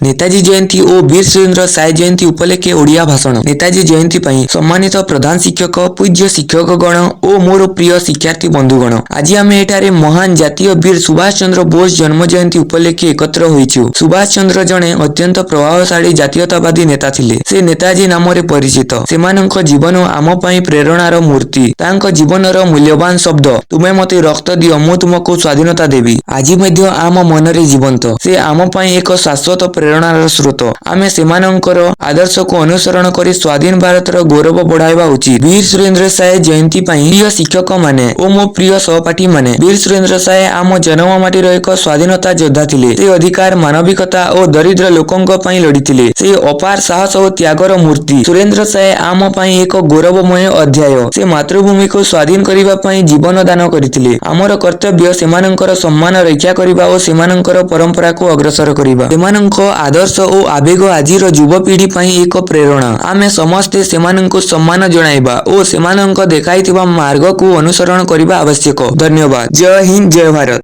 ନେତାଜୀ ଜୟନ୍ତୀ ଓ ବୀର ସୁରେନ୍ଦ୍ର ସାଏ ଜୟନ୍ତୀ ଉପଲକ୍ଷେ ଓଡ଼ିଆ ଭାଷଣ। ନେତାଜୀ ଜୟନ୍ତୀ ପାଇଁ ସମ୍ମାନିତ ପ୍ରଧାନ ଶିକ୍ଷକ, ପୂଜ୍ୟ ଶିକ୍ଷକଗଣ ଓ ମୋର ପ୍ରିୟ ଶିକ୍ଷାର୍ଥୀ ବନ୍ଧୁଗଣ, ଆଜି ଆମେ ଏଠାରେ ମହାନ ଜାତୀୟ ବୀର ସୁଭାଷ ଚନ୍ଦ୍ର ବୋଷ ଜନ୍ମ ଜୟନ୍ତୀ ଉପଲକ୍ଷେ ଏକତ୍ର ହୋଇଛୁ। ସୁଭାଷ ଚନ୍ଦ୍ର ଜଣେ ଅତ୍ୟନ୍ତ ପ୍ରଭାବଶାଳୀ ଜାତୀୟତାବାଦୀ ନେତା ଥିଲେ। ସେ ନେତାଜୀ ନାମରେ ପରିଚିତ। ସେମାନଙ୍କ ଜୀବନ ଆମ ପାଇଁ ପ୍ରେରଣାର ମୂର୍ତ୍ତି। ତାଙ୍କ ଜୀବନର ମୂଲ୍ୟବାନ ଶବ୍ଦ, "ତୁମେ ମୋତେ ରକ୍ତ ଦିଅ, ମୁଁ ତୁମକୁ ସ୍ୱାଧୀନତା ଦେବି", ଆଜି ମଧ୍ୟ ଆମ ମନରେ ଜୀବନ୍ତ। ସେ ଆମ ପାଇଁ ଏକ ଶାଶ୍ୱତ ପ୍ରେରଣାର ସ୍ରୋତ। ଆମେ ସେମାନଙ୍କର ଆଦର୍ଶକୁ ଅନୁସରଣ କରି ସ୍ୱାଧୀନ ଭାରତର ଗୌରବ ବଢ଼ାଇବା ଉଚିତ। ବୀର ସୁରେନ୍ଦ୍ର ସାଏ ଜୟନ୍ତୀ ପାଇଁ ପ୍ରିୟ ଶିକ୍ଷକମାନେ ଓ ମୋ ପ୍ରିୟ ସହପାଠୀମାନେ, ବୀର ସୁରେନ୍ଦ୍ର ସାଏ ଆମ ଜନ୍ମ ମାଟିର ଏକ ସ୍ୱାଧୀନତା ଯୋଦ୍ଧା ଥିଲେ। ସେ ଅଧିକାର, ମାନବିକତା ଓ ଦରିଦ୍ର ଲୋକଙ୍କ ପାଇଁ ଲଢ଼ିଥିଲେ। ସେ ଅପାର ସାହସ ଓ ତ୍ୟାଗର ମୂର୍ତ୍ତି। ସୁରେନ୍ଦ୍ର ସାଏ ଆମ ପାଇଁ ଏକ ଗୌରବମୟ ଅଧ୍ୟାୟ। ସେ ମାତୃଭୂମିକୁ ସ୍ୱାଧୀନ କରିବା ପାଇଁ ଜୀବନ ଦାନ କରିଥିଲେ। ଆମର କର୍ତ୍ତବ୍ୟ ସେମାନଙ୍କର ସମ୍ମାନ ରକ୍ଷା କରିବା ଓ ସେମାନଙ୍କର ପରମ୍ପରାକୁ ଅଗ୍ରସର କରିବା। ସେମାନଙ୍କ ଆଦର୍ଶ ଓ ଆବେଗ ଆଜିର ଯୁବପିଢ଼ି ପାଇଁ ଏକ ପ୍ରେରଣା। ଆମେ ସମସ୍ତେ ସେମାନଙ୍କୁ ସମ୍ମାନ ଜଣାଇବା ଓ ସେମାନଙ୍କ ଦେଖାଇଥିବା ମାର୍ଗକୁ ଅନୁସରଣ କରିବା ଆବଶ୍ୟକ। ଧନ୍ୟବାଦ। ଜୟ ହିନ୍ଦ, ଜୟ ଭାରତ।